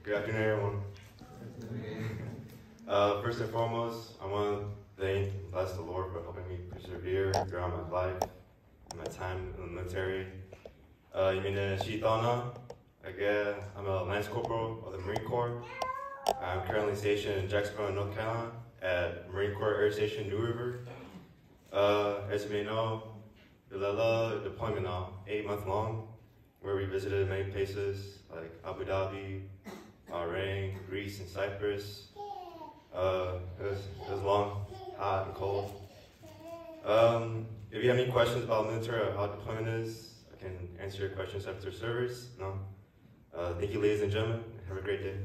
Good afternoon, everyone. Uh, first and foremost, I want to thank and bless the Lord for helping me persevere throughout my life and my time in the military. Uh, you mean, uh, Shitana? Again, I'm a Lance Corporal of the Marine Corps. I'm currently stationed in Jacksonville, North Carolina, at Marine Corps Air Station New River. Uh, as you may know, the Lala deployment now, eight months long, where we visited many places like Abu Dhabi, Bahrain, Greece, and Cyprus. Uh, it was, it was long, hot, and cold. Um, if you have any questions about military or how deployment is, I can answer your questions after service. No? Uh, thank you, ladies and gentlemen. Have a great day.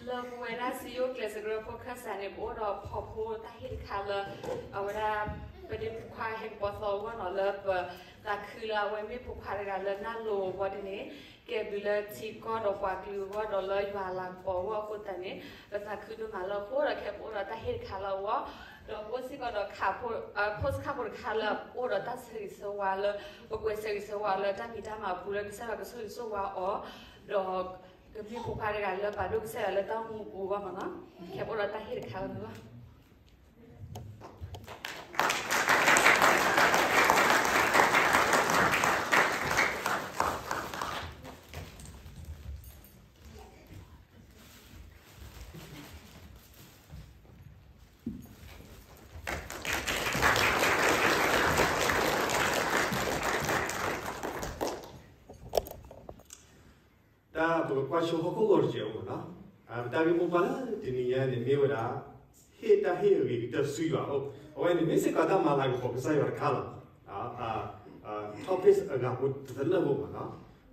လၢပဝဲဒၣ်စံယိၣ်ကျဲးစၢးကရၢဖိခၢၣ်စးန့ၣ် ပအိၣ်ဒီးဖီဖိတၢ်ဟ့ၣ်တခါလၢ အဝဲဒၣ် ပဒ့ဖိခွါဟဲကပီၤသီအဂီၢ်နီၤ လၢပသးခုလၢအဝဲမ့ၢ်ဖိခွါတဂၤလၢနၢ်လိၤအဂီၢ်ဒ်န့ၣ် ကဲဘျုးလၢထံကီၢ်ဒီးပှၤကလုာ်အဂီၢ်ဒီးလၢယွၤအလၤကပီၤအဂီၢ်အဃိသတးန့ၣ် ပသးခုဒိၣ်မးလၢအဃိဒီးခဲပအိၣ်ဒီးတၢ်ဟ့ၣ်တခါလၢအဂီၢ် ဒီးပအိၣ်စ့ၢ်ကီးဒီးခးဖိ postcard ဖိတခါလၢအအိၣ်ဒီးတၢ်ဆၢဂ့ၤဆၢဝါလၢ ပကွဲးဆၢဂ့ၤဆၢဝါလၢတၢ်ဖံးတၢ်မၤအပူၤလၢကစၢ်ယွၤကဆိၣ်ဂ့ၤဆိၣ်ဝါအီၤ ဒီး ကမ့ၢ်ဖိခွါတဂၤလၢပာ်ဒိၣ်ကစၢ်ယွၤလၢတၢ်အိၣ်မူအပူၤအဂီၢ်မးနီၤ ခဲပအိၣ်ဒီးတၢ်ဟ့ၣ်တခါလၢမုၢ်ဂီၢ် တၢ်ပကကွၢ်ဆိဟီၣ်ခိၣ်ဂီၤတစဲးအိၣ်မးနီၤ, ပတၢ်ဂ့ၢ်မိၢ်ပှၢ်လၢတနံၤညါန့ၣ်မ့ၢ်ဝဲဒၣ် ဟ့ၣ်တၢ်ဟ့ၣ်အဂ့ၤကတၢၢ်ဆူယွၤအအိၣ်, အဝဲန့ၣ်မ့ၢ်စ့ၢ်ကီးတၢ်မၤလၤကပီၤကစၢ်ယွၤတခါလီၤ. topic အဂၤဖိတသနၢၣ်ဖိမးနီၤ,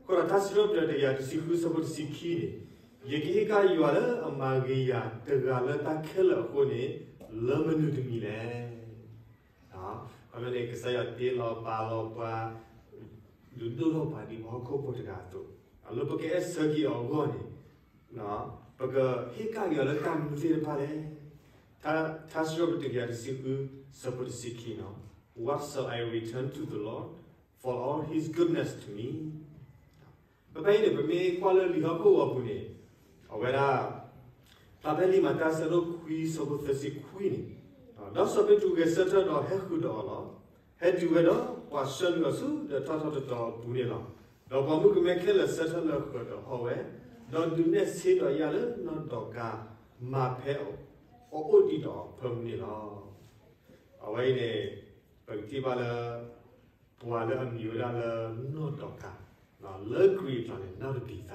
အဃိဒီးထါစံးထီၣ်ပတြၢၤတကယၤတဆံဃုဆၢဖိတဆံခံန့ၣ်, ယကဟ့ၣ်ကဒါက့ၤယွၤလၢအမၤဂ့ၤယၤတဂၤလၢတၢ်ခဲလၢာ်အဃိန့ၣ်, လၢမနုၤတမံၤလဲၣ် အဝဲန့ၣ် ကစၢ်ယွၤတ့လီၤပာ်လီၤပှၤ, ဒုးဒိၣ်ထီၣ်ပှၤဒ်ပှၤဟီၣ်ခိၣ်ဖိတဂၤအသိး, လၢပကအဲၣ်ဆၢက့ၤအီၤအဂီၢ်န့ၣ်, ပကဟ့ၣ်ကဒါက့ၤအီၤလၢတၢ်မနုၤသ့ၣ်တဖၣ်လဲၣ်. ထါစံးထီၣ်ပတြၢၤတကယၤတဆံဃုဆၢဖိတဆံခံနီၤ, What shall I return to the Lord for all his goodness to me? ဖဲဖဲအံၤန့ၣ် ပမ့ၢ်ကွၢ်လၢလံာ်ဟီၣ်ခိၣ်ဂီၤပူၤန့ၣ်, အဝဲဒၣ် ဖဲဖဲလံာ်မၤတၢ်ဆၢဒိၣ်ခွံဆၢဖိသၢဆံခွံန့ၣ်, ဒီးစီၤပ့းတရူးဂဲၤဆၢထၢၣ်ဒီးဟဲဃုာ်ဒီးအီၤလီၤ. ဟဲတုၤဝဲဒီးပှၤဆှၢနုာ်အီၤဆူဒီးထီထီၣ်တတီၤအပူၤန့ၣ်လီၤ. ဒီးပှၤမုၣ်ကမဲခဲလၢာ်ဆၢထၢၣ်လၢဃၢၤဒီးဟီၣ်ဝဲ, ဒီးဒုးနဲၣ်ဆ့ဒီးယၢ်လၢနီၢ်ဒီကၤမၤဖဲအအိၣ်ဒံးဒီးအဖၢမုၢ်န့ၣ်လီၤ. အဝဲအံၤန့ၣ် ပကထံၣ်ဘၣ်လၢ ပှၤလၢအမံၤဝဲဒၣ်လၢနီၢ်ဒီကၤ, လၢကရံၣ်အကျါန့ၣ်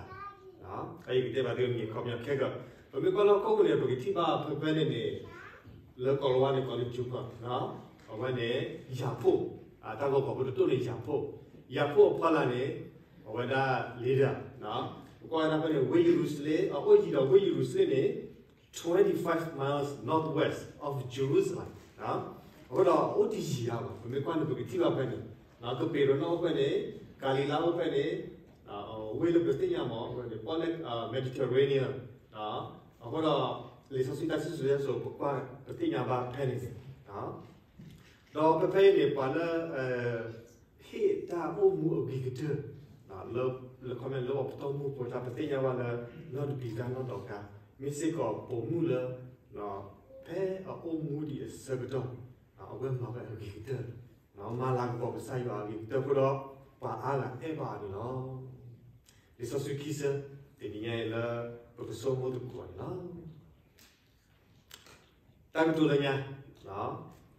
နီၢ်တဘံၤသါ, အအံၤကတဲဘၣ်သုမံၤအခီပညီခဲကၢၢ်, ပမ့ၢ်ကွၢ်လၢဟီၣ်ခိၣ်ပူၤန့ၣ် ပကထံၣ်ဘၣ်ဖဲဖဲန့ၣ်န့ၣ်, လၢကီၢ်လီၤဝါန့ၣ် ကိးလၢ Japan, အဝဲန့ၣ် ယၤဖိ, တၢ်ဂီၤကီၢ်ဖိတတိၢ်န့ၣ်ယၤဖိ, ယၤဖိအဖီလာ်န့ၣ် အဝဲဒၣ် leader, ပကွၢ်ဝဲဒၣ်ဖဲန့ၣ် ဝ့ၢ်ယရူၤၡလ့ၣ်, အအိၣ်ယံၤဒီးဝ့ၢ်ယရူၤၡလ့ၣ်န့ၣ် twenty-five miles northwest of Jerusalem. အဃိဒီးအိၣ်တယံၤဧါဘၣ်, ပမ့ၢ်ကွၢ်န့ၣ် ပကထံၣ်ဘၣ်ဖဲန့ၣ်, ကပ့းရနီၣ်အိၣ်ဖဲန့ၣ်, ကၤလံၤလါအိၣ်ဖဲန့ၣ်, ဝ့ၢ်လၢပသ့ၣ်ညါမ့ၢ် ပီၣ်လဲၣ် Mediterranean, အဃိဒီး လံာ်စီဆှံတၢ်စံၣ်စိၤတဲစိၤ ပကွၢ်ပသ့ၣ်ညါဘၣ်ဖဲန့ၣ်န့ၣ် ဒီးဖဲဖဲအံၤန့ၣ် ပှၤလၢ ဟ့ၣ်တၢ်အိၣ်မူအဂ့ၤကတၢၢ် လၢ လၢခီမ့ၢ်လၢပှၤပတီၢ်မုၢ်ဖိတၢ် ပသ့ၣ်ညါဘၣ်လၢ နီၢ်တဘံၤသါနီၢ်ဒီကၤ မ့ၢ်စ့ၢ်ကီးပိာ်မုၣ်လၢ ဖဲအအိၣ်မူဒံးအဆၢကတီၢ် အဝဲမၤဝဲအဂ့ၤကတၢၢ်, မၤလၤကပီၤကစၢ်ယွၤအဂ့ၤကတၢၢ်အဃိဒီး ပှၤအါဂၤအဲၣ်ဘၣ်အီၤန့ၣ်လီၤ. လံာ်စီဆှံခံဆၢ တနံၤညါအံၤလၢ ပကဆိကမိၣ်သကိးန့ၣ်လီၤ. တၢ်ကတိၤလၢညါ,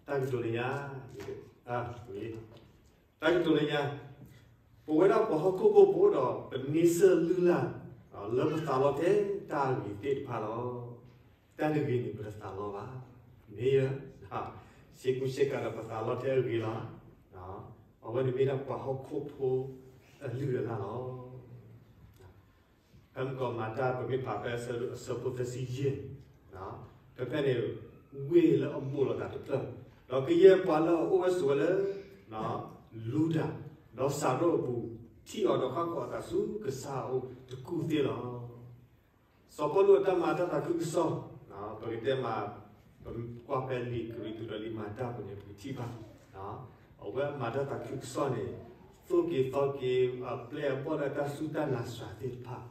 တၢ်ကတိၤလၢညါ, တၢ်ကတိၤလၢညါ, ပဝဲဒၣ်ပှၤဟီၣ်ခိၣ်ဖိ ပအိၣ်ဒီးပန့ဆၢၣ်လုၢ်လၢ် လၢပသးလီထဲတၢ်အဂ့ၤသ့ၣ်တဖၣ်လီၤ. တၢ်တဂ့ၤန့ၣ် ပတသးလီဘၣ်. မ့ၢ်ဧါ, ဆ့ကူဆ့ကၤဒီးပသးလီထဲအဂ့ၤလီၤ. အဝဲန့ၣ်မ့ၢ်ဒၣ်ပှၤဟီၣ်ခိၣ်ဖိအလုၢ်အလၢ်လီၤ. ဖဲမုၢ်ကီၢ်မၤတၢ် ပမ့ၢ်ဖးဖဲအဆၢဒိၣ်သၢဆံယဲၢ်, ဖဲဖဲန့ၣ် ဝ့ၢ်လၢအဘူးလိာ်သးတဖျၢၣ်, ဒီးကယဲၢ်ပှၤလၢအအိၣ်ဝဲဆိးဝဲလၢ လူဒၤ ဒီးစၤရိၣ်အပူၤ ထံၣ်အီၤဒီးဃၣ်ဃီၤအသးဆူကစၢ်အအိၣ်တကူၢ်သ့ၣ်လီၤ. စီၤပီလူးအတၢ်မၤတၢ်သးခုကစီၣ်, ပကတဲမး, ပကွၢ်ဖဲလံာ်ကရံၣ်သူးဒီးလံာ်မၤတၢ်ပူၤန့ၣ် ပကထံၣ်ဘၣ်, အဝဲမၤတၢ်သးခုကစီၣ်န့ၣ်, သိၣ်က့ၤသီက့ၤ အပျဲၢ်အဘီၣ်လၢတၢ်စူၢ်တၢ်နာ်စှၤသ့ၣ်တဖၣ်,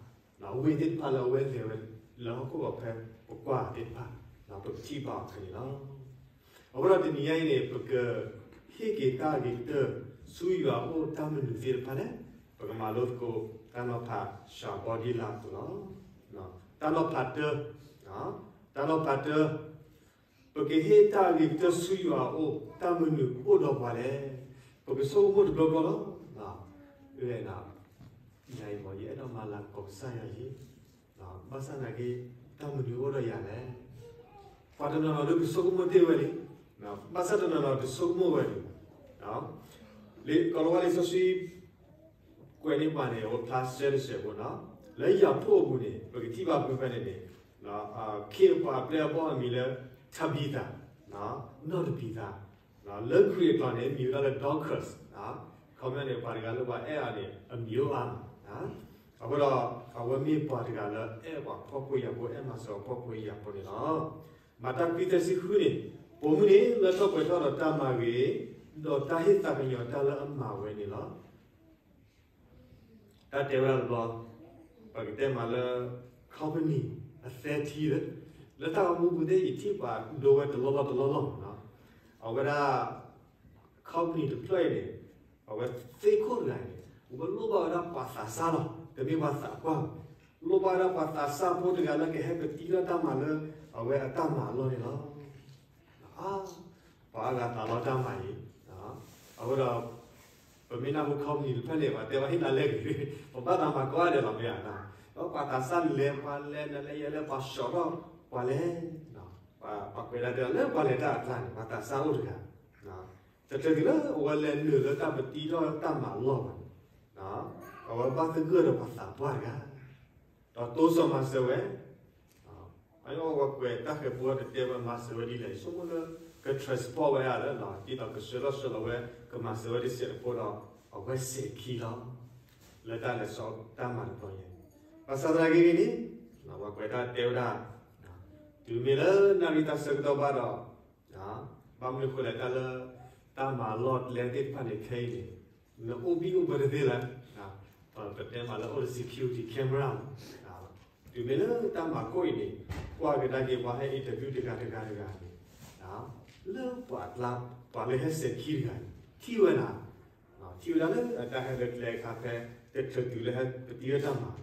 အဝ့ၢ်သ့ၣ်တဖၣ်လၢအဝဲလဲၤဝဲလၢဟီၣ်ခိၣ်ဂီၤဖဲပကွၢ်သ့ၣ်တဖၣ်, ပကထံၣ်ဘၣ်အီၤခဲန့ၣ်လီၤ. အဃိဒီးတနံၤညါအံၤန့ၣ် ပကဟ့ၣ်က့ၤတၢ်ဂ့ၤကတၢၢ်ဆူယွၤအအိၣ်တၢ်မနုၤသ့ၣ်တဖၣ်လဲၣ်, ပကမၤလိသကိးတၢ်နီၤဖးစှၤဘီဒံလၢ်အပူၤလီၤ. တၢ်နီၤဖးတၢ, တၢ်နီၤဖးတၢ, ပကဟ့ၣ်တၢ်ဂ့ၤကတၢၢ်ဆူယွၤအအိၣ် တၢ်မနုၤအိၣ်ဒီးပှၤလဲၣ်. ပကဆိကမိၣ်တဘျီဘျီလီၤ. ယအဲၣ်ဒိးမၤလၤကပီၤကစၢ်ယွၤယံၤ, ဘၣ်ဆၣ်သနာ်က့ တၢ်မနုၤအိၣ်ဒီးယၤလဲၣ်. ပှၤတနီၤနီၤဒုးကဆိကမိၣ်တ့ၢ်ဝဲလံ, ဘၣ်ဆၣ်တနီၤနီၤတဆိကမိၣ်ဝဲလံ. လံာ်ကိၤလၤဝါလံာ်စီဆှံ ကွဲးန့ၢ်ပှၤန့ၣ် အဝဲဖျါဆှဲတစဲးဖိနီၤ, လၢယၤဖှိၣ်အပူၤန့ၣ် ပကထံၣ်ဘၣ်ဖဲန့ၣ်န့ၣ်, ခ့အပှၤအပျဲၢ်အဘီၣ်အမံၤလၢ Tabitha, နီၢ်တဘံၤသး, လၢခရံာ်အကျိာ်န့ၣ် မံၤဝဲဒၣ်လၢ Dorcas, ခီပညီန့ၣ် ပှၤတဂၤလၢပှၤအဲၣ်အီၤန့ၣ် အမံၤအိၣ်အါမး, အဃိဒီး အဝဲမ့ၢ်ပှၤတဂၤလၢအဲၣ်ပှၤဖှီၣ်ဖိယာ်ဖိ အဲၣ်မၤစၢၤပှၤဖှီၣ်ဖိယာ်ဖိန့ၣ်လီၤ. မၤတၢ်ခွံသၢဆံဃုန့ၣ်, ပိာ်မုၣ်န့ၣ် လၢထီၣ်ပှဲၤထီၣ်ဒီးတၢ်မၤဂ့ၤ, ဒီးတၢ်ဟ့ၣ်သးကညီၤတၢ်လၢအမၤဝဲန့ၣ်လီၤ. တၢ်တဲဝဲဒၣ်တဘျီ, ပကတဲမးလၢ company အသဲထံလၢ လၢတၢ်ဂီၤမူပူၤသ့ၣ် ယထံၣ်ပှၤဒိဝဲတလီၢ်လီၢ်တလီၢ်လီၢ်မးနီၤ, အဝဲဒၣ် company တဖျၢၣ်အံၤန့ၣ်, အဝဲသ့ၣ်ခိၣ်တဂၤအံၤန့ၣ် အဝဲလိၣ်ဘၣ်ဝဲဒၣ်ပှၤသးစၢ်လီၤ, တမ့ၢ်ပှၤသးပှၢ်, လိၣ်ဘၣ်ဝဲဒၣ်ပှၤသးစၢ်ဖိတဂၤလၢကဟဲပတံထီၣ်တၢ်မၤလၢ အဝဲအတၢ်မၤအလီၢ်န့ၣ်လီၤ. အါ, ပှၤအါဂၤသးလီတၢ်မၤအံၤ, အဃိဒီး ပမ့ၢ်နၢ်ဟူ company တဖျၢၣ်န့ၣ် ပှၤတဲဝဲဟ့ၣ်နၤလဲၣ်ဂ့ၤ, ပဘၣ်သးမၤကိးဂၤဒဲးလီၤမ့ၢ်ဧါ, ဒီးပှၤသးစၢ်လဲၤပှၤလဲၤ နလဲၤယလဲၤ ပှၤဆှီထီၣ်ပှၤလဲၤ, ပှၤကွဲးဒၣ်တဲလၢပှၤလဲၤတၢ်အကျါန့ၣ် ပှၤသးစၢ်အိၣ်တဂၤ, တချုးတုၤလၢအဝဲလဲၤနုာ်လၢတၢ်ပတံထီၣ်တၢ်မၤအလီၢ်ဘၣ်န့ၣ်, အဝဲဘၣ်သဂၢၢ်ဒီးပှၤသးပှၢ်တဂၤ ဒီးတိစၢၤမၤစၢၤဝဲ, အဝဲကွဲးတၢ်ဃဲၤပူၤတတဲဝဲမၤစၢၤဝဲဒ်လဲၣ်, ဆိကမိၣ်လၢ က transport ဝဲဒၣ်လၢ ဒ်သိးကဆှၢလီၤဆှၢလီၤဝဲ ကမၤစၢၤဝဲတစဲးဖိဒီး အဝဲစဲးခံလီၤ လၢတၢ်လဲၤဆီတၢ်မၤတတီၤညါ, ဘၣ်ဆၣ်သနာ်က့ဂ့ၤန့ၣ်, ပှၤကွဲးတၢ်တဲဝဲဒၣ်, တုၤမ့ၢ်လၢနၣ်ရံၣ်တၢ်ဆၢကတီၢ်ဘၣ်ဒီး, ဘၣ်မနုၤဃိလဲၣ် တၢ်လၢ တၢ်မၤလီၢ်ကျဲသ့ၣ်တဖၣ်န့ၣ်ခဲအံၤန့ၣ်, နအိၣ်ဘံၣ်အိၣ်ဘၢတသ့လၢၤ, ပတဲမးလၢအိၣ်လၢ security camera မး, တုၤမ့ၢ်လၢတၢ်မၤကိးအံၤန့ၣ်, ကွၢ်ကဒါက့ၤပှၤဟဲ interview တဂၤတဂၤတဂၤန့ၣ်, လၢပှၤအကျါ, ပှၤလၢဟဲစဲးခံတဂၤန့ၣ် ထံၣ်ဝဲဒၣ်, ထံၣ်ဝဲဒၣ်လၢအတၢ်ဟဲလၢကျဲအခါဖဲ တချုးတုၤလၢဟဲပတံထီၣ်တၢ်မၤ,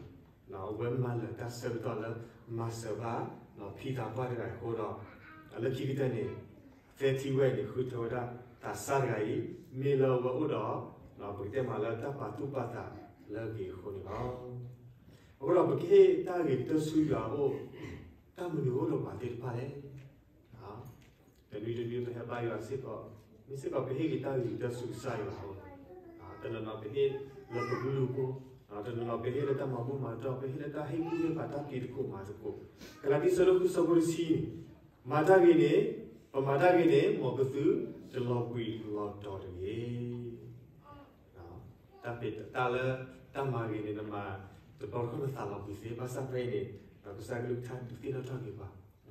အဝဲမၤလၢာ်တၢ်ဆၢကတီၢ်လၢ မၤစၢၤဘၣ် ဖံသးပှၢ်တဂၤအံၤအဃိဒီး, လၢခံကတၢၢ်န့ၣ်, သဲထံဝဲအံၤန့ၣ် ဃုထၢဝဲဒၣ်သးစၢ်တဂၤအံၤ, မ့ၢ်လၢအဝဲအိၣ်ဒီး ပကတဲမးလၢတၢ်ပာ်သူၣ်ပာ်သးလၢအဂ့ၤအဃိန့ၣ်လီၤ. အဃိဒီးပကဟ့ၣ်တၢ်ဂ့ၤကတၢၢ်ဆူယွၤအအိၣ်, တၢ်မနုၤအိၣ်ဒီးပှၤသ့ၣ်တဖၣ်လဲၣ်. တနွံတနွံပဟဲဘါယွၤစ့ၢ်ကီး, မ့ၢ်စ့ၢ်ကီးပဟ့ၣ်က့ၤတၢ်ဂ့ၤကတၢၢ်ဆူကစၢ်ယွၤအအိၣ်, တနီၤနီၤပဟ့ၣ်လၢပကလုၢ်ဖိ, တနီၤနီၤပဟ့ၣ်လၢတၢ်မၤဘူၣ်မၤတီၢ်, ပဟ့ၣ်လၢတၢ်ဟ့ၣ်ကူၣ်ဟ့ၣ်ဖးတၢ်တံၤသကိးမၤသကိး, ကလၤတံ ဆၢဒိၣ်ဃု ဆၢဖိတဆံန့ၣ်, မၤတၢ်ဂ့ၤန့ၣ်, ပမၤတၢ်ဂ့ၤန့ၣ် မ်ပသုတလီၤဘှံးလီၤတီၤတဂ့ၤ. တၢ်ပ့းတၢ်လၢတၢ်မၤဂ့ၤန့ၣ် နမၤတဘျီတခီၣ်နသးလီၤဘှံးသ့, ဘၣ်ဆၣ်ဖဲအံၤန့ၣ် ကစၢ်ကလုၢ်ကထါဒုးသ့ၣ်နီၣ်ထီၣ်က့ၤပှ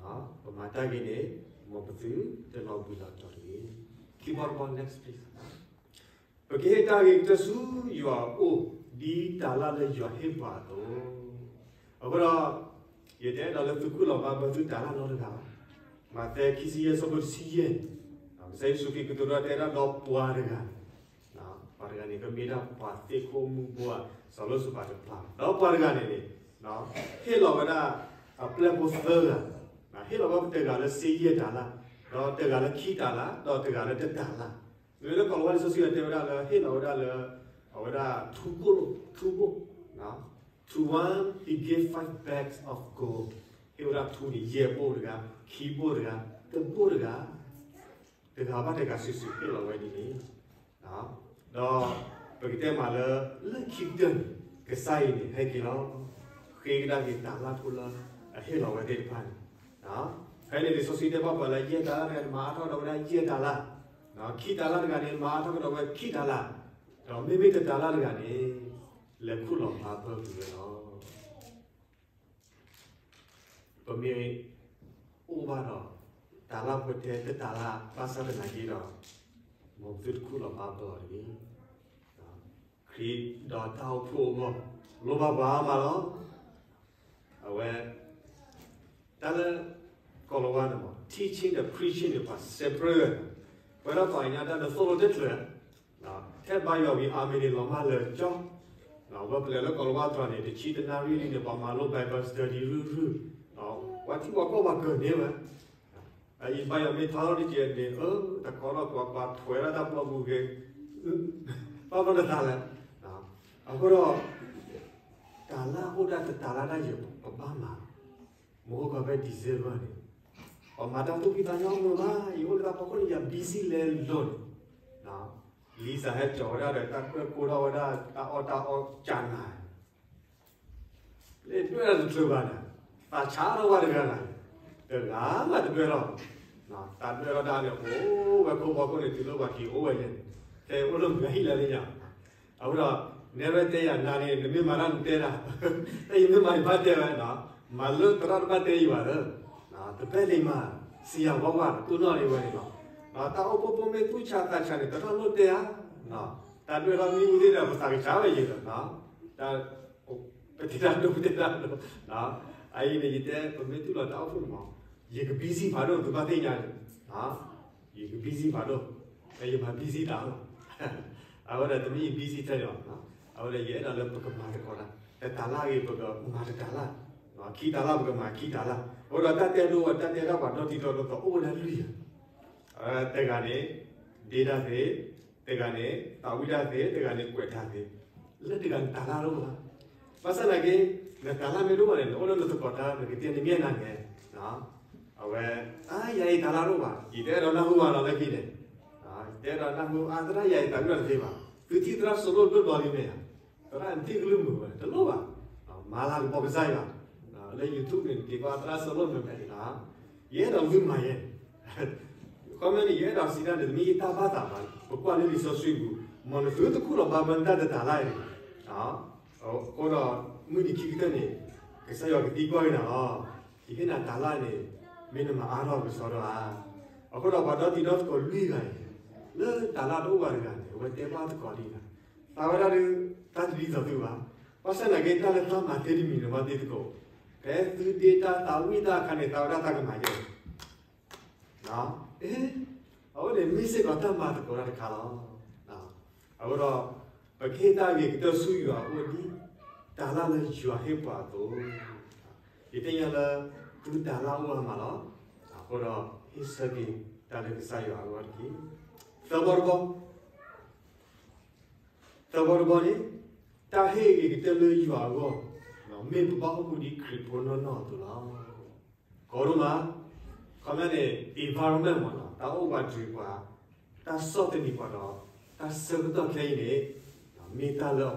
ၤ, ပမၤတၢ်ဂ့ၤန့ၣ် မ်ပသုတလီၤဘှံးလီၤတီၤတဂ့ၤ. ခံဘီတဘီ next please. ပကဟ့ၣ်တၢ်ဂ့ၤကတၢၢ်ဆူယွၤအအိၣ် ဒ်တၤလၣ်လၢယွၤဟ့ၣ်ပှၤအသိး. အဃိဒီး ယတအဲၣ်ဒိးလၢသုခိၣ်လီၤဘၣ်ဘၢသုတၤလၣ်နီတဂၤဘၣ်. မးသဲ ခံဆံယဲၢ် ဆၢဖိတဆံယဲၢ်န့ၣ်, ကစၢ်ယ့ၣ်ၡူးခရံာ်ကတိၤတၢ်တဲဒၣ်ဒီးပှၤတဂၤန့ၣ်, ပှၤတဂၤန့ၣ် ကမ့ၢ်ဒၣ်ပှၤသ့ၣ်ခိၣ်မုၢ်ဘိဧါ, စီၤလိၣ်စပၤတဖျါ, ဒီးပှၤတဂၤန့ၣ်န့ၣ် ဟ့ၣ်လီၤဝဲဒၣ်အပျဲၢ်ဖိသၢဂၤ, ဟ့ၣ်လီၤဝဲတဂၤလၢစ့ယဲၢ်တၤလၣ်, ဒီးတဂၤလၢခံတၤလၣ်, ဒီးတဂၤလၢတတၤလၣ်. မ့မ့ၢ်လၢကိၤလၤဝါလံာ်စီဆှံတဲဝဲဒၣ်လၢ ဟ့ၣ်လီၤဝဲဒၣ်လၢ အဝဲဒၣ်ထူဘိၣ်, ထူဘိၣ်, to one he gave five bags of gold, ဟ့ၣ်ဝဲဒၣ်ထူန့ၣ် ယဲၢ်ဘိၣ်တဂၤ, ခံဘိၣ်တဂၤ, တဘိၣ်တဂၤ, တဂၤဘၣ်တဂၤစုာ်စုာ်ဟ့ၣ်လီၤဝဲဒ်န့ၣ်, ဒီးပကတဲမးလၢ လၢခံကတၢၢ်န့ၣ် ကစၢ်အံၤန့ၣ် ဟဲက့ၤလီၤ, ဃ့ကဒါက့ၤတၤလၣ်ဖိလၢအဟ့ၣ်လီၤဝဲသ့ၣ်တဖၣ်န့ၣ်, ဖဲန့ၣ်လံာ်စီဆှံတဲဘၣ်ပှၤလၢယဲၢ်တၤလၣ်တဂၤန့ၣ် မၤအါထီၣ်ကဒီးဝဲဒၣ်ယဲၢ်တၤလၣ်, ခံတၤလၣ်တဂၤန့ၣ် မၤအါထီၣ်ကဒီးဝဲခံတၤလၣ်, ဒီးမ့မ့ၢ်တတၤလၣ်တဂၤန့ၣ် လဲၤခူၣ်လီၤဖးဘၢကွံာ်ဝဲလီၤ. ပမ့ၢ်အိၣ်ဘၣ်ဒီး တၤလၣ်ဖိထဲတတၤလၣ်ဘၣ်ဆၣ်သနာ်က့ဒီး, မ်ပသုတခူၣ်လီၤဘၣ်ဘၣ်အီၤတဂ့ၤ. ခရံာ်ဒီးတၢ်အိၣ်ဖှိၣ်အဂီၢ် လိၣ်ဘၣ်ပှၤမးလီၤ. အဝဲ တၢ်လၢ ကိၤလၤဝါန့ၣ်မ့ၢ် teaching ဒီး preaching န့ၣ် ပှၤ separate ဝဲ, ပဝဲဒၣ်ပှၤကညီတၢ်န့ၣ်သိၣ်လိတချုး, ထဲဘါယွၤဝံၤအါမံၤန့ၣ်လီၤမၢ်လၢာ်ကၠီ, ဝဲပလဲၤလၢကိၤလၤဝါတြီၤန့ၣ် တဆံတနၣ်ရံၣ်လံန့ၣ် ပှၤမၤလိ Bible study ရုၢ်ရုၢ်, ပှၤထံပှၤကီၢ်ပှၤကၢၢ်န့ၢ်ဝဲ အံၤဘါယွၤမ့ၢ်ထီထီၣ်တကဲးန့ၣ် အၢ တကီထီၣ်ပှၤပှၤထွဲဒၣ်တၢ်ပျီပူၤဂ့ၤ, ဘၣ်ဘျီတသးလဲၣ်. အဃိဒီး တၤလၣ်အိၣ်ဒၣ်တတၤလၣ်ဒၣ်ယဲ ပဘၣ်မၤ, မ့ၢ်အိၣ်ကီးဖဲ December န့ၣ်, ပမၤတၢ်သူၣ်ဖှံသးညီမုာ်မး, ယအိၣ်လၢတၢ်ဖီခိၣ်န့ၣ် ယ busy လဲၤလိၤန့ၣ်, လံာ်စးဟဲကၠီၤဝဲဒၣ်ဒီး တၢ်ကွဲၢ်ကိၢ်ထီၣ်ဝဲဒၣ် တၢ်အီၣ်တၢ်အီကနၤ လၢဒွဲၣ်တချုးဘၣ်န့ၣ်, သးဆါထီၣ်ဝဲတဂၤဂၤ, တဂၤမးတဒွဲၣ်ထီၣ်, တၢ်ဒွဲၣ်ထီၣ်ဒၣ်န့ၣ် အိၣ်ဝဲခိၣ်ဖီခိၣ်န့ၣ် တုၤလၢပှၤက့ၤအိၣ်ဝဲယဲၢ်န့ၣ်, ခဲအံၤအိၣ်လၢမုၢ်ဟံၣ်လၢလၢညါ, အဃိဒီး နဲဝဲတဲယၤနၤန့ၣ် နမ့ၢ်မၤတၢ်နတဲတၢ်, တၢ်ယမ့ၢ်မၤယဘၣ်တဲဝဲ, မၤလၢသရၣ်တဘၣ်တဲယၤဘၣ်လၢ, တဘၣ်လံမး, စံယၤဝါဝါ တတိၢ်နီၣ်န့ၢ်ဝဲန့ၣ်လီၤ. တၢ်အိၣ်ဖှိၣ်ဖိမ့ၢ်သူၣ်ဆါသးဆါန့ၣ် သရၣ်လိၣ်တဲဧါ, တၢ်ဒွဲၣ်ထီၣ်မ့ၢ်အိၣ်သ့ၣ်ဒီး ပသးကဆါဝဲယဲၢ်လီၤ. ပတဲတၢ်ဒိၣ် ပတဲတၢ်ဒိၣ်, အအံၤန့ၣ် ယတဲ ပမ့ၢ်တူၢ်လိာ်တၢ်အိၣ်ဖှိၣ်န့ၣ်မး, ယက busy ဖးဒိၣ် သုဘၣ်သ့ၣ်ညါန့ၣ်, ယက busy ဖးဒိၣ်, ယမၤ busy တၢ်လီၤ. အဝဲဒၣ်တမ့ၢ်ယ busy ထဲန့ၣ်လီၤ, အဝဲဒၣ်ယအဲၣ်ဒိးလၢပကမၤသကိးတၢ်, တတၤလၣ်ဂ့ၤ ပကမၤတတၤလၣ်, ခံတၤလၣ် ပကမၤခံတၤလၣ်, အဃိဒီးတၢ်တဲဒိဝဲ တၢ်တဲဒၣ်ပှၤဒီတံၤဒီသီ အိၣ်ဝဲဒၣ်လွံၢ်ဂၤ, တဂၤန့ၣ် ဒ့တၢ်သ့, တဂၤန့ၣ် သးဝံၣ်တၢ်သ့, တဂၤန့ၣ် ကွဲးတၢ်သ့, လၢတဂၤန့ၣ်တၤလၣ်တအိၣ်ဘၣ်. ဘၣ်ဆၣ်သနာ်က့ နတၤလၣ်မ့ၢ်တအိၣ်ဘၣ်န့ၣ် နအိၣ်လၢနသကိးတၢ် နကတဲနမ့ၢ်နၤန့ၣ်, အဝဲ အါ ယၤအံၤတၤလၣ်တအိၣ်ဘၣ်, ယတအဲၣ်ဒိးနၢ်ဟူဘၣ်လီၤလၢခံန့ၣ်, ယတအဲၣ်ဒိးနၢ်ဟူ အါ သရၣ်ယၤအံၤတၤလၣ်တသ့ဘၣ်, သုထံၣ်သရၣ်စိၤလိၣ်ဒိၣ်ဘီလံမ့ၢ်ဧါ, သရၣ်နထံၣ်ကလုၢ်မုာ်ဝဲ တလိၣ်ဘၣ်, မၤလၤကပီၤကစၢ်ယွၤ, လၢ YouTube န့ၣ် က့ၤကွၢ်သရၣ်စိၤလိၣ်မုာ်ဖဲန့ၣ်, ယအဲၣ်ဒိးသုမၤယဲၢ် ခီမ့ၢ်န့ၣ် ယအဲၣ်ဒိးစံးတၢ်န့ၣ် တမ့ၢ်ယတၢ်ဘၣ်သးဘၣ်, ပကွၢ်လၢလံာ်စီဆှံပူၤ, မ်နသုတခူၣ်လီၤဘၣ်ဘၣ်နတၢ်တတၤလၣ်အံၤန့ၣ်, အဃိဒီး မုၢ်နံၤခံကတၢၢ်န့ၣ် ကစၢ်ယွၤကသံကွၢ်က့ၤနၤလီၤ. ယဟ့ၣ်နၤတၤလၣ်န့ၣ် မ့ၢ်နမၤအါထီၣ်ကစီဒီဧါ. အဃိဒီးပှၤဒီတံၤဒီသကိးလွံၢ်ဂၤအံၤ, လၢတၤလၣ်တအိၣ်ဘၣ်တဂၤန့ၣ် အဝဲတဲဘၣ်သကိးဒ်အံၤ, သးဝဲဒၣ်ဒီး တၢ်တဒ်သိးသုဘၣ်. ဘၣ်ဆၣ်သနာ်က့ တၢ်လၢသးမၤသ့တမံၤန့ၣ် မၤသ့သကိး, ဖဲသုဒ့တၢ်သးဝံၣ်တၢ်အခါန့ၣ် သးဝဲဒၣ်သးကမၤယဲၢ် အဝဲန့ၣ်မ့ၢ်စ့ၢ်ကီးတၢ်မၤသကိးတၢ်တခါလီၤ. အဃိဒီး ပကဟ့ၣ်တၢ်ဂ့ၤကတၢၢ်ဆူယွၤအအိၣ်ဒ် တၤလၣ်လၢယွၤဟ့ၣ်ပှၤအသိး, ယသ့ၣ်ညါလၢ သုတၤလၣ်အိၣ်အါမးလီၤ. အဃိဒီး ဟ့ၣ်ဆၢက့ၤတၢ်လၢကစၢ်ယွၤအဂီၢ်တက့ၢ်. သၢဘီတဘီ, သၢဘီတဘီန့ၣ် တၢ်ဟ့ၣ်ဂ့ၤကတၢၢ်လၢယွၤအဂီၢ် မ့ၢ်ပဘၣ်အိၣ်မူဒ်ခရံာ်ဖိနီၢ်နီၢ်အသိးလီၤ. ကီဒိၣ်မး, ခီမ့ၢ်န့ၣ် environment မ့ၢ်နီၤ တၢ်အိၣ်ပှၤတြံၤပှၤ, တၢ်ဆီၣ်သနံးပှၤ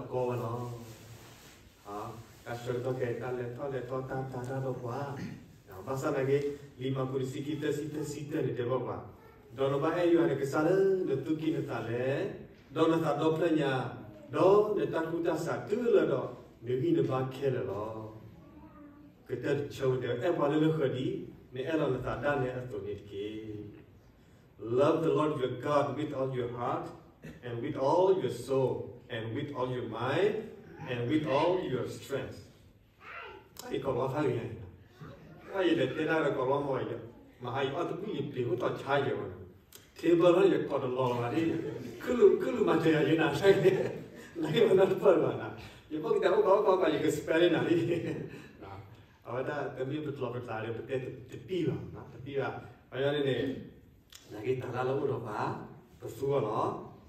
ဒီး တၢ်ဆၢကတီၢ်ခဲအံၤန့ၣ် မ့ၢ်တၢ်လၢအကီဝဲလီၤ. တၢ်ဆၢကတီၢ်ခဲအံၤ တၢ်လဲၤထီၣ်လဲၤထီ တၢ်တၤတၢ်ဒီးပှၤ, ဘၣ်ဆၣ်သနာ်က့ လံာ်မၢ်ကူးတဆံခံ သၢဆံ သၢဆံတၢန့ၣ် တဲဘၣ်ပှၤ, ဒီးနဘၣ်အဲၣ်ယွၤနကစၢ်လၢနသူၣ်ကံၢ်နသးလဲၣ်, ဒီးနသးဒီဖျၢၣ်ညါ, ဒီးနတၢ်ကူၣ်တၢ်ဆးတုၤလၢာ်ဒီး နဂံၢ်နဘါခဲလၢာ်လီၤ. ကတၢၢ်တဆၢဝဲတဲ အဲၣ်ပှၤလၢလၢဃၢၤဒ် နအဲၣ်လီၤနသးဒၣ်နဲအသိးန့ၣ်တက့ၢ်. Love the Lord your God with all your heart, and with all your soul, and with all your mind, and with all your strength. ယကိးလီၤသးဂ့ၤညါန့ၣ်, ယလဲၤတဲတၢ်ဒီးကိးလီၤမ့ၢ်, မဟါယအီၣ်တဘံၣ်ယပျံၤအိၣ်တီၤဆါယဲၢ်ဝဲ, table လၢယကိးတလီၤလီၤဘၣ်ဒ်, ခုၣ်လူၤမၤစၢၤယၤယဲနၤဆဲး, နဟ့ၣ်ဝဲနၢ်တပၢၢ်ဘၣ်နၤ, ယဘၣ်ကတဲအိၣ်ဘၣ်အိၣ်ဘၣ်အိၣ်ဘၣ် ယက spare နၤလံ. အဝဲဒၣ်တမ့ၢ်ပကျီပကျါဒီး ပတဲတပံၢ်ဘၣ်, တပံၢ်ဘၣ်, ပယီၤန့ၣ်န့ၣ် နာ်က့တၤလၣ်လၢအိၣ်ဒီးပှၤ, ပသူအီၤလီၤ,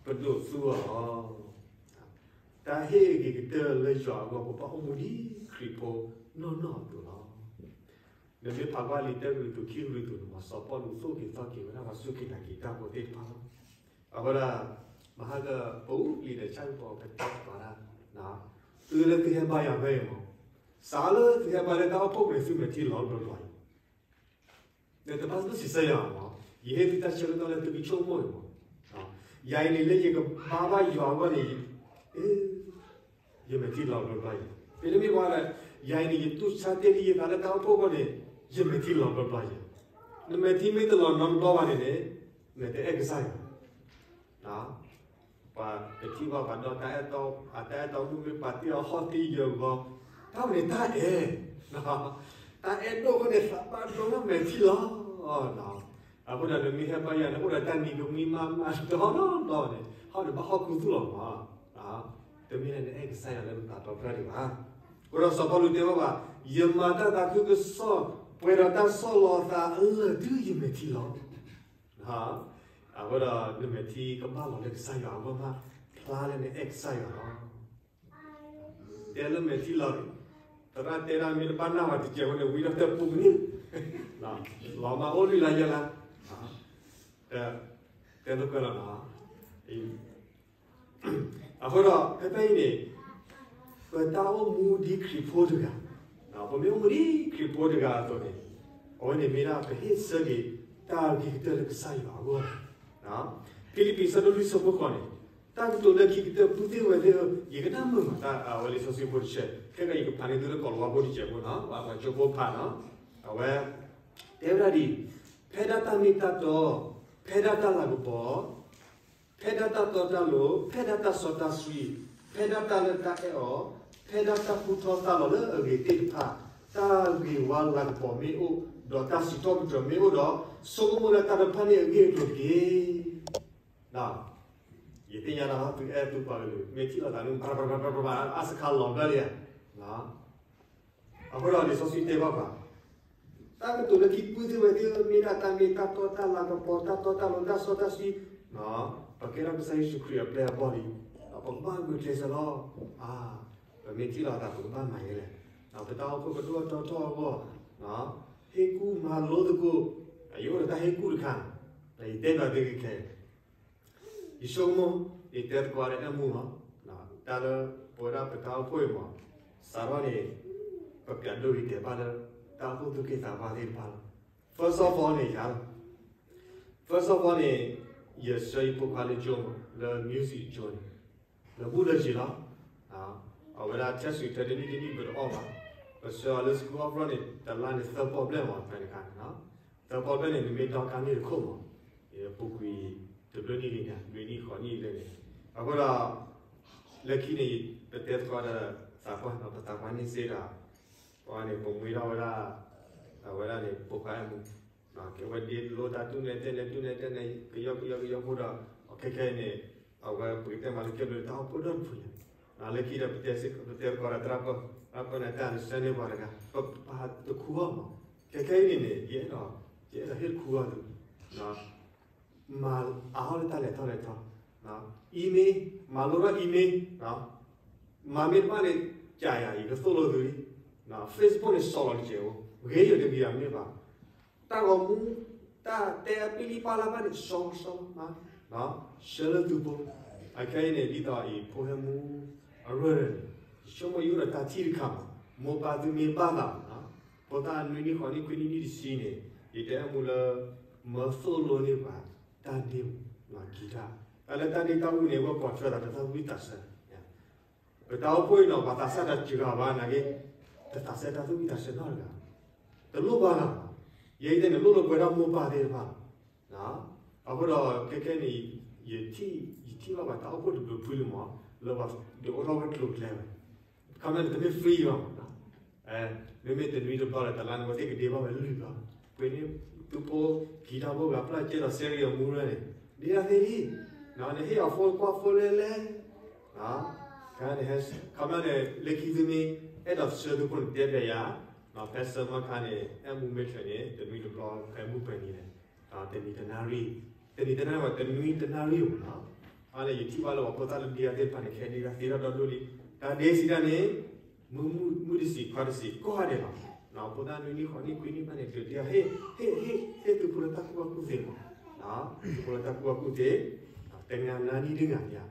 ပဒိးသူအီၤလီၤ. တၢ်ဟ့ၣ်ဂ့ၤကတၢၢ်လၢယွၤအဂီၢ် ပဘၣ်အိၣ်မူဒ်ခရံာ်ဖိနီၢ်နီၢ်အသိးလီၤ. နမ့ၢ်ဖးကွၢ်လံာ်တၢကရံၣ်သူး ခံကရံၣ်သူးန့ၣ် စီၤပီလူးသိၣ်က့ၤသီက့ၤဝဲဒၣ်ပှၤစူၢ်က့ၤနာ်က့ၤတၢ်ဖိသ့ၣ်တဖၣ်လီၤ. အဃိဒီး မဟါကပူၤလံာ်ဒီးဆၣ်ကပီၤ ပတဲသကိးတၢ်, သုလၢသုဟဲဘါယွၤဖဲအံၤမး, စးလၢသုဟဲဘါလၢတၢ်အိၣ်ဖှိၣ်ပူၤန့ၣ် သုမဲာ်ထံလီၤဘျီဘျီအံၤ နတဘၣ်သူၣ်ဆံးစၢ်ယွၤမး, ယဟ့ၣ်သုတၢ်ဆၢကတီၢ်လၢသုကဆိကမိၣ်အံၤမး, ယၤအံၤန့ၣ်လၢယကဘါဘၣ်ယွၤအဂီၢ်န့ၣ်, ယမဲာ်ထံလီၤဘျီဘျီအံၤ, ဖဲန့ၣ်မ့ၢ်ဝဲဒၣ်, ယၤအံၤန့ၣ် ယတူၢ်ဆါတ့ၢ်လံယသးလၢတၢ်အိၣ်ဖှိၣ်အဂီၢ်န့ၣ်, ယမဲာ်ထံလီၤဘျီဘျီယဲ, နမဲာ်ထံမ့ၢ်တလီၤနီတဘျီဘၣ်န့ၣ်န့ၣ်, နတအဲၣ်ကစၢ်ယွၤ, ပှၤပထံၣ်ဘၣ်ပှၤဒီးတၢ်အဲၣ်တီ, အတၢ်အဲၣ်တီမုၣ်မ့ၢ်ပာ်တ့ၢ်အီၤဟီၣ်တ့ၢ်ယၢၤဂီၤ, တၢ်ဝဲန့ၣ်တၢ်အဲၣ်, တၢ်အဲၣ်ဒိၣ်အဃိန့ၣ် သးဘၣ်ဒိလၢမဲာ်ထံလီၤ. အဃိဒီးနမ့ၢ်ဟဲဘါယွၤန့ၣ် အိၣ်ဒီးတၢ်နံၤကမှံမးမးဒီဒီန့ၣ် ဟီၣ်န့ၣ်ဘၣ်ဟီၣ်ခူသူၣ်လီၤမး, တမ့ၢ်လၢနအဲၣ်ကစၢ်ယွၤလၢနသးဒီဖျၢၣ်ဒံးဘၣ်. အဃိဒီးစီၤပီလူးတဲဘၣ်ဘၣ်, ယမၤတၢ်သးခုကစီၣ် ပှဲၤဒီးတၢ်ဆီၣ်လီၤအသးလၢာ်တုၤယမဲာ်ထံလီၤ. အဃိဒီးနမဲာ်ထံကဘၣ်လီၤလၢကစၢ်ယွၤအဂီၢ်မး, ဖျါလၢနအဲၣ်ကစၢ်ယွၤလီၤ. တဲလၢမဲာ်ထံလီၤ, သရၣ်တဲဒၣ်မ့ၢ်တဘၣ်နၢ်ဝဲတစဲးဖိန့ၣ် ဝံၤဒီးတပူၤကန့ၣ်, လီၤမးအိၣ်လွံၢ်လါယဲၢ်လါ, တဲလိာ်ကွဲလီၤနီၤ. အဃိဒီးဖဲဖဲအံၤန့ၣ် ပတၢ်အိၣ်မူဒ်ခရံာ်ဖိတဂၤ, ပမ့ၢ်အိၣ်မူဒ်ခရံာ်ဖိတဂၤအသိးန့ၣ်, အဝဲန့ၣ်မ့ၢ်ဒၣ်ပဟ့ၣ်ဆၢက့ၤတၢ်ဂ့ၤကတၢၢ်လၢကစၢ်ယွၤအဂီၢ်လီၤ. ဖံလံးပံးဆၢဒိၣ်လွံၢ်ဆၢဖိဃိးန့ၣ်, တၢ်ကတိၤလၢခံကတၢၢ် ပုၢ်သ့ၣ်ဝဲၢ်သ့ၣ်ဧၢ, ယကနၣ်မုာ်မးတၢ်အဝဲလံာ်စီဆှံဖိတဆၢ, ခဲကနံၣ်အံၤယကဖးန့ၢ်သုလၢကိၤလၤဝါဖိတစဲးဖိနီၤ, ပှၤကၠိဖိဖးနီၤ, အဝဲ တဲဝဲဒၣ်ဒ်အံၤ, ဖဲဒၣ်တၢ်မ့ၢ်တၢ်တီ, ဖဲဒၣ်တၢ်လၤကပီၤ, ဖဲဒၣ်တၢ်တီတၢ်လိၤ, ဖဲဒၣ်တၢ်စီတၢ်ဆှံ, ဖဲဒၣ်တၢ်လၢတၢ်အဲၣ်အီၤ, ဖဲဒၣ်တၢ်ကူၣ်ထီၣ်သၣ်လီၤလၢအဂ့ၤသ့ၣ်တဖၣ်, တၢ်ဂ့ၤဝါလၤကပီၤမ့ၢ်အိၣ်, ဒီးတၢ်စံးထီၣ်ပတြၢၤမ့ၢ်အိၣ်ဒီး, ဆိကမိၣ်လၢတၢ်တဖၣ်န့ၣ်အဂ့ၢ်အကျိၤတက့ၢ်. ယသ့ၣ်ညါလၢသုအဲၣ်သုပှၤကလုာ် မ့ၢ်ထံၣ်လိာ်သးန့ၣ် အစခါလီၤဘျၢလံဧါ. အဃိဒီးလံာ်စီဆှံတဲဘၣ်ပှၤ, တၢ်ကတိၤလၢခံ ပုၢ်သ့ၣ်ဝဲၢ်သ့ၣ်ဧၢ, မ့ၢ်ဒၣ်တၢ်မ့ၢ်တၢ်တီ တၢ်လၤကပီၤ တၢ်တီတၢ်လိၤ တၢ်စီတၢ်ဆှံ, ပကဲထီၣ်ကစၢ်ယ့ၣ်ၡူးခရံာ်အပျဲၢ်အဘီၣ်လံ, ပကဘၣ်ဂုာ်ကျဲးစၢးလီၤ. ပမ့ၢ်ထံၣ်လိာ်သး ပကဘၣ်မၤယဲလဲၣ်. ပတၢ်အိၣ်ဖှိၣ်ကဒိၣ်ထီၣ်ထီၣ်အဂီၢ်, ဟ့ၣ်ကူၣ်မၤလိသကိး, ယအိၣ်ဒီးတၢ်ဟ့ၣ်ကူၣ်တခါ, ယတဲဘၣ်သုခဲခဲ ယဆိကမိၣ်, ယတဲသကိးဒီးအဲၣ်မူလီၤ. တၢ်လၢပဝဲဒၣ်ပတၢ်အိၣ်ဖှိၣ်အံၤမး, စးထီၣ်န့ၣ် ပပျးဒိဂ့ၤတဲာ်ဘၣ်လၢ တၢ်အိၣ်ဖှိၣ်သူၣ်က့သးပှၢ်သ့ၣ်တဖၣ်လီၤ. First of all န့ၣ် ယၤလီၤ. First of all န့ၣ် ယဆှၢယဖိခွါလၢကၠိမး လၢ music ကၠိန့ၣ် လၢဘူးလၢယံၤလီၤ. အဝဲဒၣ် test ဆူၣ်ထၢတနံၣ်တနံၣ်ပတအီၣ်ဘၣ်. ပဆှၢအီၤလၢ School of Rock န့ၣ် တလါန့ၣ် သၢပီၣ်ဘျဲၣ်မး ဖဲန့ၣ်အခါန့ၣ် သၢပီၣ်ဘျဲၣ်န့ၣ် နမ့ၢ်ဒီကါန့ၣ်တခိၣ်မး, ပူၤကွံာ်တဘျုးနံၣ်ဂ့ၤန့ၣ် လွံၢ်နံၣ်ဃိးနံၣ်လၢန့ၣ်. အဃိဒီး လၢခံန့ၣ် ပတဲသကိးဒီးသးပှၢ် ပသးပှၢ်န့ၣ်စ့ဒီး ပှၤန့ၣ် ပမှံထီၣ်ဝဲဒၣ် အဝဲဒၣ်န့ၣ် ဖိခွါအဲၣ်မူ ကဲဝဲဒၣ်လိၣ်တၢ်တူၢ်နဲၣ်တဲနဲၣ် တူၢ်နဲၣ်တဲနဲၣ် ကယီကယီကယီဖိဒီး ခဲခဲအံၤန့ၣ် အဝဲပကတဲမးလၢကဲဘျုးတၢ်အိၣ်ဖှိၣ်ဒီတဖုညါ, လၢခံဒီး ပတဲသကိးဒီးသရၣ်ပၢၢ် သရၣ်ပၢၢ်န့ၣ် တၢ် understand န့ၢ်ပှၤတဂၤ ပပာ်တခူအီၤမး, ခဲခဲအံၤန့ၣ်န့ၣ် ယအဲၣ်ဒိး ယအဲၣ်ဒိးဟ့ၣ်တခူအီၤသု မၤအါထီၣ်လၢတၢ်လဲၤထီၣ်လဲၤထီ, email မၤလိထီၣ် email, မၤမ့ၢ်တဘၣ်န့ၣ် ကယၤ ယကသိၣ်လိသုလံ. Facebook န့ၣ် စီလီၤတစဲးဖိ ဂ့ၤယိာ်တဂ့ၤယၤမ့ၢ်ဘၣ်, တၢ်ဂီၤမူ တၢ်တဲအပ့ၢ်လံပာ်လၢ်ဘၣ်န့ၣ် စီစီမး ဆှၢလၢသုဖိ. အခဲအံၤန့ၣ် ဒ်သိးအံၤ ဖိဟဲမူအရၢၢ်န့ၣ် ယဆိကမိၣ်ယအိၣ်ဒီးတၢ်ထံၣ်တခါမး, မိၢ်ပၢ်သုမ့ၢ်ဘၣ်သးမး, ဖိသၣ်နွံနံၣ်ဃိးနံၣ်ခွံနံၣ်နံၣ်တဆံန့ၣ် ယတအဲၣ်မူလၢ မၢသိၣ်လိန့ၢ်ပှၤ တၢ်ဒ့ၣ်မး ကံတၢ်, တၢ်လၢတၢ်ဒ့ၣ်တၢ်အူန့ၣ် အဝဲပိာ်ထွဲသးဒီးတၢ်သူၣ်ဝံၣ်သးဆၢ ပတၢ်အိၣ်ဖှိၣ်အံၤနီၤ ပှၤသးစၢ်တစှၤဘၣ်နာ်က့, တသးစဲတၢ်သူၣ်ဝံၣ်သးဆၢနီတဂၤ, တလိၣ်ဘၣ်လီၤ. ယဲအံၤတဲန့ၣ် လိၣ်လၢပဝဲဒၣ်မိၢ်ပၢ်သ့ၣ်တဖၣ်လီၤ. အဃိဒီးခဲခဲန့ၣ် ယထံၣ် ယထံၣ်ဘၣ်ပှၤတၢ်အိၣ်ဖှိၣ်တဘျုးဖုလံမး လၢပှၤဒုးအိၣ်ထီၣ်ဝဲကျိၤကျဲဝဲ, ခီမ့ၢ်န့ၣ် တမ့ၢ် free ဘၣ်မး, မ့မ့ၢ်တနွံတဘျီဒီးတလါန့ၣ် အဝဲသ့ၣ်ကဒ့ဘၣ်ဝဲလွံၢ်ဘျီ, ပှ့ၤန့ၣ် သုဖိ ကံတၢ်ဖိဂၤဖျၢၣ်ကဲဒီး စဲရံအမူရၢၢ်န့ၣ် ဒ့တၢ်သ့လံ, နဟ့ၣ်အီၤ phone ကွၢ် phone လဲလဲ ခီမ့ၢ်န့ၣ် လၢခံသုမ့ၢ် အဲၣ်ဒိးဆှၢသုဖိန့ၣ် တဲပျဲယၤ, ဖဲဆၢမီခါန့ၣ် အဲၣ်မူမ့ၢ်ထွဲန့ၣ် တနွံတဘျီ ဖဲမုၢ်ပှဲၤနံၤန့ၣ် တနံၤတနၣ်ရံၣ်, တနံၤတနၣ်ရံၣ် တနွံတနၣ်ရံၣ်မးနီၤ. အန့ၣ် ယထံၣ်ဘၣ်လၢပှၤဖိသၣ်လၢဒ့တၢ်သ့ၣ်တဖၣ်န့ၣ် ခဲဒ့တၢ်သ့ထီၣ်ဒီဒိၣ်လံ, တၢ်ဒ့စံးတၢ်န့ၣ် မုၢ်မုၢ်တဆံးခွါတဆံး ကိးဂၤဒဲးလီၤ. ဖိသၣ်နွံနံၣ်ဃိးနံၣ်ခွံနံၣ်ဖဲန့ၣ် ဒုးဒ့ဟ့ၣ် ဟ့ၣ် ဟ့ၣ် ဟ့ၣ်သုဖိလၢတၢ်ကူၣ်ဘၣ်ကူၣ်သ့မး, သုဖိလၢတၢ်ကူၣ်ဘၣ်ကူၣ်သ့, တနံၤနံၤဒ်နၤယၤ,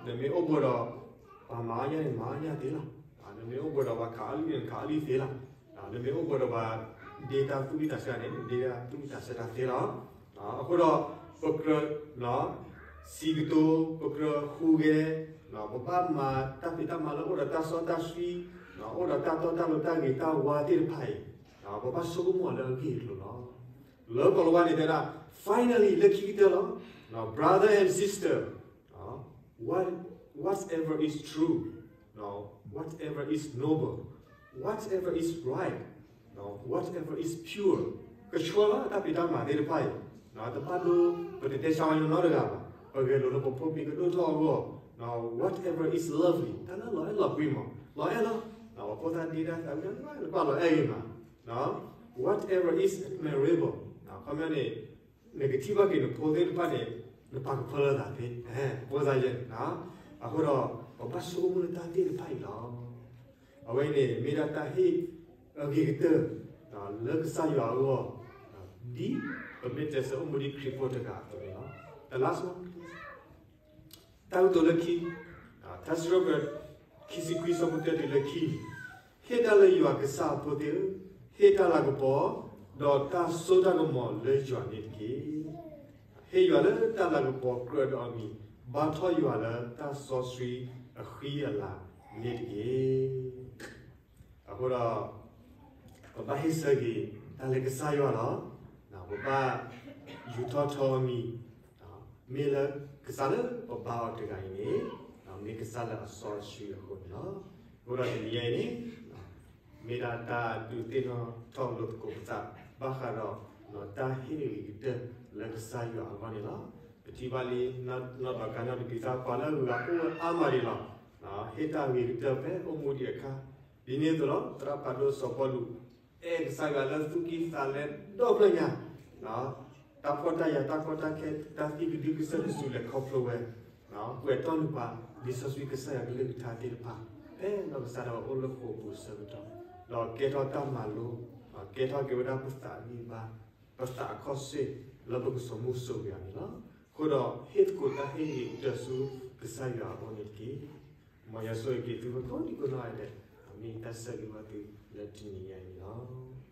နမ့ၢ်အိၣ်ဘူးဒီး ပှၤမၤအီၣ်ညၣ်န့ၣ် မၤအီၣ်ညၣ်သ့လီၤ. နမ့ၢ်အိၣ်ဘူးဒီးပှၤခးအီၣ်လံၣ်န့ၣ် ခးအီၣ်လံၣ်သ့လီၤ. နမ့ၢ်အိၣ်ဘူးဒီးပှၤဒ့တၢ်သူၣ်ဝံၣ်သးဆၢန့ၣ် ဒ့တၢ်သူၣ်ဝံၣ်သးဆၢတၢ်သ့လီၤ. အဃိဒီး ပကြၢး စံးကတိၤ ပကြၢးဟူးဂဲၤ, ပဘၣ်မၤတၢ်ဖံးတၢ်မၤလၢအိၣ်ဒီးတၢ်စီတၢ်ဆှံ, အိၣ်ဒီးတၢ်တီတၢ်လိၤတၢ်ဂ့ၤတၢ်ဝါသ့ၣ်တဖၣ်အံၤ, ပဘၣ်ဆိကမိၣ်အီၤလၢအဂ့ၢ်အကျိၤလီၤ. လၢကိၤလၤဝါန့ၣ်တဲဒၣ် finally လၢခံကတၢၢ်လီၤ, brother and sister, what, whatever is true, whatever is noble, whatever is right, whatever is pure, ကဆှီလီၤတၢ်ဖံးတၢ်မၤသ့ၣ်တဖၣ်အံၤ, တဘၣ်ဒိ ပတတဲဆါဝဲနီတဂၤဘၣ်, ပဂဲၤလိာ်လၢပဖိပလံၤကဒိၣ်ထီၣ်အဂီၢ်, whatever is lovely တၢ်လၢလီၤအဲၣ်လီၤကွံမး လီၤအဲၣ်လီၤ, ပဖိသၣ်ဒ့တၢ်သးဝံၣ်တၢ်လီၤအဲၣ်ဂ့ၤမး, whatever is admirable ခီပညီန့ၣ် နကထံၣ်ဘၣ်က့ၤနဖိသ့ၣ်တဖၣ်န့ၣ် နပာ်ကဖၢလၢသးသ့, ဖိသၣ်ယဲန့ၣ်, အဃိဒီး ပဘၣ်ဆိကမိၣ်လၢတၢ်သ့ၣ်တဖၣ်အံၤလီၤ. အဝဲန့ၣ် မ့ၢ်ဒၣ်တၢ်ဟ့ၣ်အဂ့ၤကတၢၢ် လၢကစၢ်ယွၤအဂီၢ်, ဒ်ပမ့ၢ်ကျဲးစၢးအိၣ်မူဒ်ခရံာ်ဖိတဂၤအသိးန့ၣ်လီၤ. The last one, တၢ်ကတိၤလၢခံ, ထါစံးထီၣ်ပတြၢၤ ခံဆံခွံဆၢဖိတၢတုၤလၢခံ, ဟ့ၣ်တၢ်လၢယွၤကစၢ်အဖိသ့ၣ်ဧၢ, ဟ့ၣ်တၢ်လၤကပီၤ, ဒီးတၢ်စိတၢ်ကမီၤလၢယွၤန့ၣ်တက့ၢ်. ဟ့ၣ်ယွၤလၢတၢ်လၤကပီၤကြၢးဒီးအမံၤ, ဘါထီၣ်ယွၤလၢတၢ်စီဆှံအဃံအလၤန့ၣ်တက့ၢ်. အဃိဒီး ပဘၣ်ဟ့ၣ်ဆၢက့ၤတၢ်လၢကစၢ်ယွၤလီၤ. ပဘၣ်ယူၤထီၣ်ထီအမံၤ, မ့ၢ်လၢကစၢ်လၢပဘါအီၤတဂၤအံၤန့ၣ်, မ့ၢ်ကစၢ်လၢအစီဆှံအဃိန့ၣ်လီၤ. အဃိဒီးတနံၤညါအံၤန့ၣ် မ့ၢ်ဒၣ်တၢ်ဒုးသ့ၣ်နီၣ်ထီၣ်လိာ်သကိးပသး ဘၣ်ဃးဒီး တၢ်ဟ့ၣ်ဂ့ၤကတၢၢ်လၢကစၢ်ယွၤအဂီၢ်န့ၣ်လီၤ. ပထံၣ်ဘၣ်လံ နီၢ်ဒီးကါနီၢ်တပံၤသၣ်ပှၤလၢအဂုၤအဂၤအိၣ်ဝဲအါမးန့ၣ်လီၤ. ဟ့ၣ်တၢ်ဂ့ၤကတၢၢ်ဖဲအိၣ်မူဒံးအခါ, ဒ်န့ၣ်အသိးလီၤ သရၣ်ဖးဒိၣ်စီၤပီလူး အဲၣ်ကစၢ်ယွၤလၢသူၣ်ကံၢ်သးလဲဒီဖျၢၣ်ညါ, တၢ်ဖှီၣ်တၢ်ယာ် တၢ်ကီတၢ်ခဲ တၢ်သံကဒုကစၢၢ်ကစူၤလဲၤခီဖျိဝဲ, ကွဲးတီၢ်နုာ်ပှၤ လံာ်စီဆှံကစၢ်ယွၤကလုၢ်ကထါသ့ၣ်တဖၣ် ဖဲနီၢ်ကစၢ်ဒၣ်ဝဲအိၣ်လၢဃိာ်ပူၤအဆၢကတီၢ်, ဒီးကဲထီၣ်တၢ်မၤလိ, ကဲထီၣ်က့ၤဝဲဒၣ်ပသးအဂံၢ်ဘါ, ပသးအခီၣ်ဆူၣ်လၢပကစိာ်မူစိာ်ဂဲၤအီၤန့ၣ်လီၤ. အဃိဒီးဟ့ၣ်သကိးတၢ်ဟ့ၣ်ဂ့ၤကတၢၢ်ဆူကစၢ်ယွၤအအိၣ်န့ၣ်တက့ၢ်. မ်ယွၤဆိၣ်ဂ့ၤက့ၤသုကိးဒံကိးနီၢ်ဂၤဒဲး, မ့ၢ်တၢ်ဆၢဂ့ၤဘၣ်သုလၢတနံၤညါအံၤန့ၣ်လီၤ.